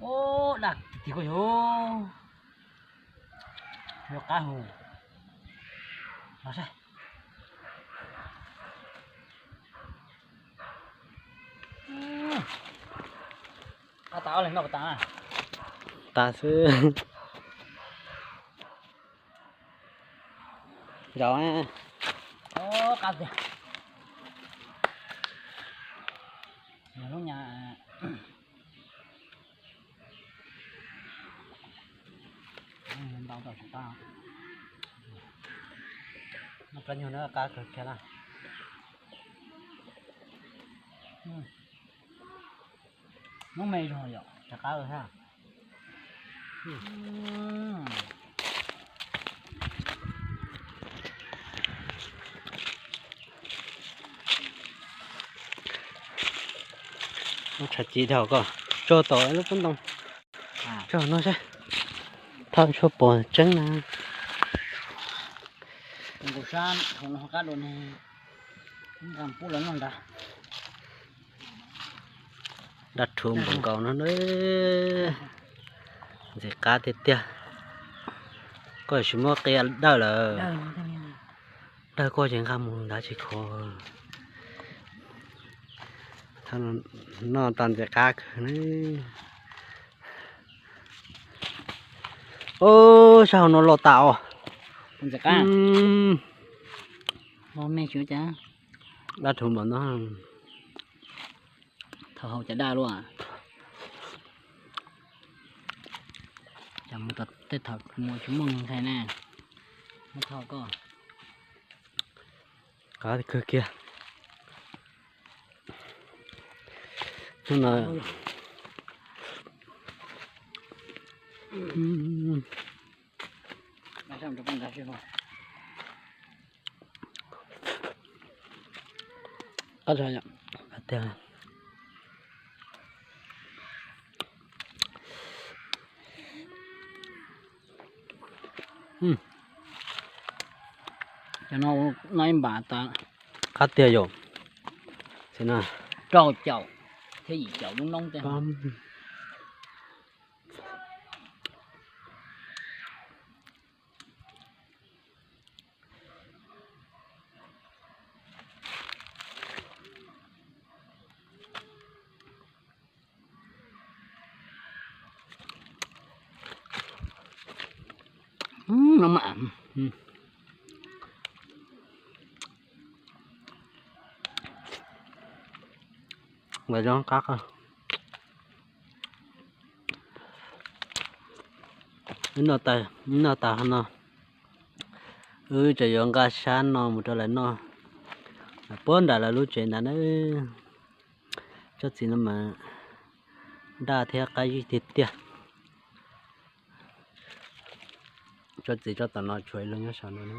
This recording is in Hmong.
Ub, daj tiag koj yog, yuav qab hu los saib. Qab tas ob leeg noj puas tas? Tas xwb. Zaum qab tiag. Lub nyam ntau tau tsis qab. Noj plab nyuag na qab kawg kiag na. Hnub me zog yom, rov qab ha. Tshav ci dhau koj tso tom lub koob ntoo, tso no saib, thaj tshuaj pom tseeb na. Nkaus sab hauv no qab dua ne, nqa pub lawv noj nrad. Daj rhuv npaum nkaus no na. Ntxim qab tiag tiag. Koj tsis muab qia dawj lawm. Dawj koj ces nqa mus nrad tsis kho. Noj tau ntxim qab kawg na. Ub, sab hauv no loj tas os. Daj rhuv npaum no. Thaum hauv cas daj luaj. Cas mus tom tej thaum mus tsis muaj ntxhais ne. Muab thauj koj. Qab kawg kiag. Qab tiag. Cov no noj ib npam tas. Qab tiag yom. Rau caum thiab yim caum lub noob tej. Los zoo qab. Wb noj tas no, wb tseem yuav nqa sab no mus rau lawv noj puag nram lawv lub tsev ntawd na. Tsob txiv no mas daj thiab qab zib tiag tiag. Tsob txiv tsob tom no tshuav ib lub nyob saum no na.